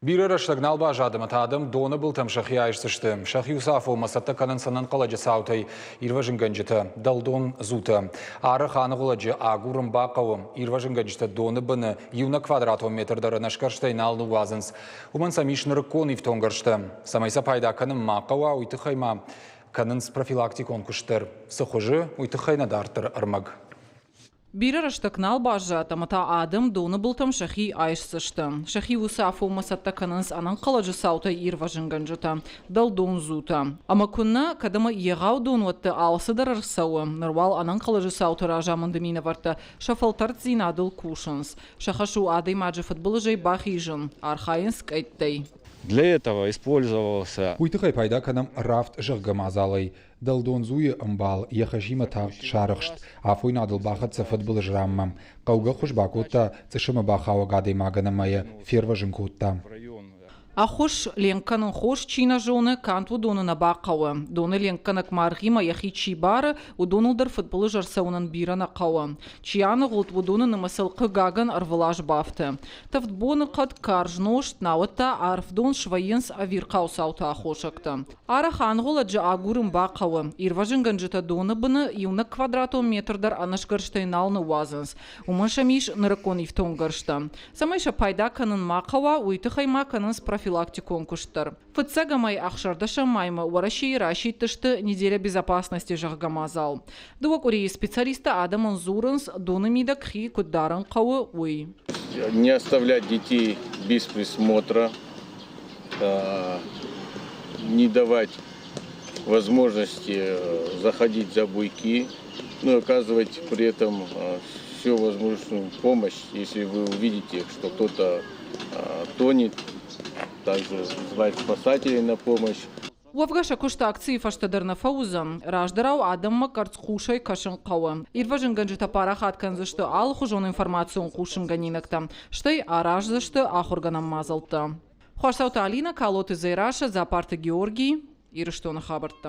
Бирӕ рӕстӕг нал баззад ӕмӕ та адӕм доны былтӕм сӕхи айсдзысты. Сӕхи уыцы афонмӕ цӕттӕ кӕнынц ӕнӕнхъӕлӕджы цаутӕй ирвӕзынгӕнджытӕ, дӕлдондзутӕ. Арӕх аныгъуылӕджы агурын бахъӕуы. Ирвӕзынгӕнджытӕ доны быны иунӕг квадратон метр дӕр ӕнӕсгӕрстӕй нал ныууадзынц. Уымӕн сӕм ис нырыккон ифтонггӕрзтӕ. Цӕмӕй сӕ пайда кӕнын ма хъӕуа, уый тыххӕй ма кӕнынц профилактикон куыст дӕр. Цы хуызы, уый тыххӕй нӕ дарддӕр ӕрмӕг. Бирӕ рӕстӕг нал баззад ӕмӕ та адӕм доны былтӕм сӕхи айсдзысты. Сӕхи уыцы афонмӕ цӕттӕ кӕнынц ӕнӕнхъӕлӕджы цаутӕй ирвӕзынгӕнджытӕ, дӕлдондзутӕ. Ӕмӕ куыннӕ, кӕд ӕмӕ егъау донуӕтты алцыдӕр ӕрцӕуы, ныр уал ӕнӕнхъӕлӕджы цауты разамынды минӕвӕрттӕ сӕ фӕлтӕрддзинадыл кусынц. Сӕ хӕс у адӕймаджы фыдбылызӕй бахизын, архайынц къӕйттӕй. Для этого использовался Уый тыххӕй пайда кӕнӕм рафт зӕгъгӕ мадзалӕй. Дӕлдондзуйы ӕмбал йӕ хӕсимӕ тагъд сарӕхст, афойнадыл бахӕццӕ фыдбылыз ранмӕ. Хъӕугӕ хуыз бакодта цъысымы бахауӕг адӕймагӕн ӕмӕ йӕ фервӕзын кодта. Ӕххуыс ленк кӕнын хорз чи нӕ зоны, канд уыдоны нӕ бахъӕуы. Доны ленкгӕнӕг маргъимӕ йӕхи чи бары, уыдоныл дӕр фыдбылыз ӕрцӕуынӕн бирӕ нӕ хъӕуы. Чи аныгъуылд, уыдоны нымӕцыл хъыгагӕн ӕрвылаз бафты. Тӕвд боныхъӕд, карз нозт, науӕд та арф дон свӕййынц ӕвирхъау цауты аххосӕгтӕ. Арӕх ӕнгъуылӕджы агурын бахъӕуы. Ирвӕзынгӕнджытӕ доны быны иунӕг квадратон метр дӕр ӕнӕсгӕрстӕй нал ныууадзынц. Уымӕн сӕм ис нырыккон ифтонггӕрзтӕ. Цӕмӕй сӕ пайда кӕнын ма хъӕуа, уый тыххӕй ма кӕнынц профилактикон куыст дӕр. Фыццӕгӕмӕй ӕхсӕрдӕсӕм маймӕ Уӕрӕсейы расидтысты «Неделя безопасности» зӕгъгӕ мадзал. Дыууӕ къуырийы специалисттӕ адӕмӕн дзурынц, доны мидӕг хи куыд дарын хъӕуы, уый. Не оставлять детей без присмотра, не давать возможности заходить за буйки, ну и оказывать при этом всю возможную помощь, если вы увидите, что кто-то тонет, также звать спасателей на помощь. Уӕвгӕ сӕ куыст акцийы фӕстӕ дӕр нӕ фӕуыдзӕн. Раздӕрау адӕммӕ къӕрцхъусӕй кӕсын хъӕуы. Ирвӕзынгӕнджытӕ парахат кӕндзысты алыхуызон информацион хъусынгӕнинӕгтӕ, стӕй араздзысты ахуыргӕнӕн мадзӕлттӕ. Хуасауты Алинӕ, Калоты Дзерассӕ, Дзапарты Георгий, Ирыстоны хабӕрттӕ.